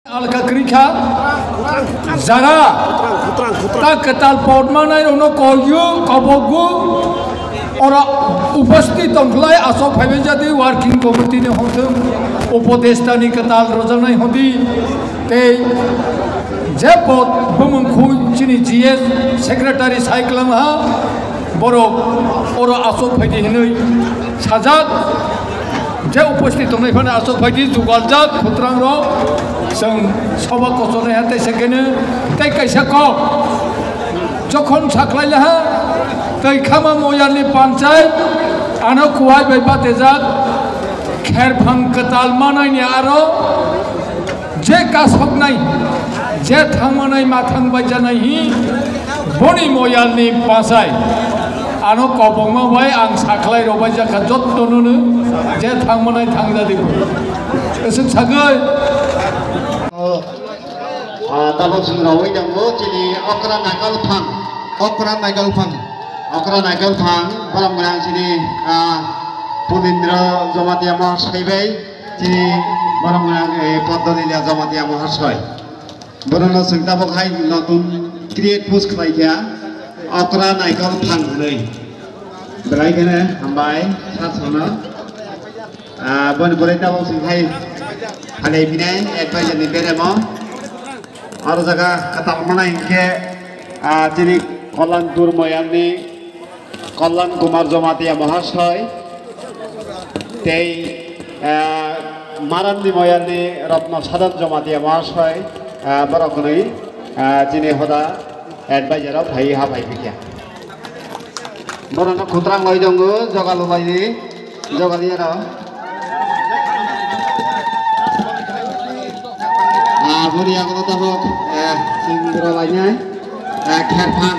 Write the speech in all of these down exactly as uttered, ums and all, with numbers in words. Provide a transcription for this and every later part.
Alka kwrwi kha. Jara ta kwtal pot manai rokno kogyu, kobogu, oro upasthit tongkhlai asok phaibai jadi working committee ni hwnthwng, upodesta ni kwtal rojaknai hwndi tei je pot bumung khu chini G S secretary sai kwlang ha, borok oro asok phaidi hinwi sajak. Je upasthit tongnai phano asok phaidi jugaljak khutrangrok chwng soba kochonai ha tei sekene tei kaisa kok jokhon sakhlai laha tei khama moyarni panchai ano kuwai bai batejak kherphang kwtal manaini aro je kasoknai, je thangmanai ma thang bai janai hi, boni moyalni pasai. Ano kobongma bai ang sakhlai rok bai jakha jotto nono je thangmanai thang jadi. Eswk sagoi. Ah, tabuk chwng rogwi tongo chini okra naikol phang. Okra naikol phang. Okra naikol phang, borok mwnang chini, ah, Punindra Jamatia Mahasoi bai. Chini borok mwnang, eh, Poddolilia Jamatia Mahasoi. Borokno chwng tabuk hai notun create post khlai kha, okra naikol phang hwnwi. Belai kheno hambai, sasano. Ah, boni bwrwi tabuk chwng hai halai phinai, advisor ni beremo. Aro jaga kwtal manai hinkhe, ah, chini Kalyanpur moyalni Kalyan Kumar Jamatia Mahasoi tei, ah, Marandi moyalni Ratna Sadan Jamatia Mahasoi, ah, borok hwnwi, ah, chini hoda advisor rok phaiwi ha phai phikya. Borokno khutrang loi tongo, jogal loi, jogal yaro. Ah, boni yago tabuk, eh, chwng bura lainai, eh, kherphang,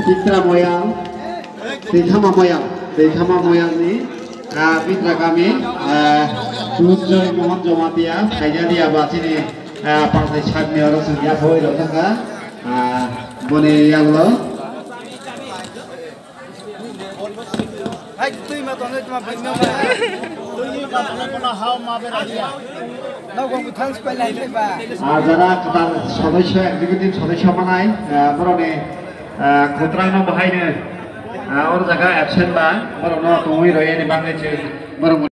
Chitra moyang, Twi Khama moyang, Twi Khama moyangni, ah, Pitra kami, eh, Dujoy Mohan Jamatia, Khaijaliya ba chini, ah, Pantai Sagni oro chwng yaphoi rok thangkha, ah, boni yagulo. Hai, twi ma tongo, twi ma bai ma. Twi ma tongo, kono hao ma bera dia. Nogo bwthang swpai lai ba. Ah, jara kwtal sodosyo, executive sodosyo manai, ah, borokni, ah, khutrangno bahaino, ah, oro jaga absent ba, borokno tongwi rwiyani bagwi se borok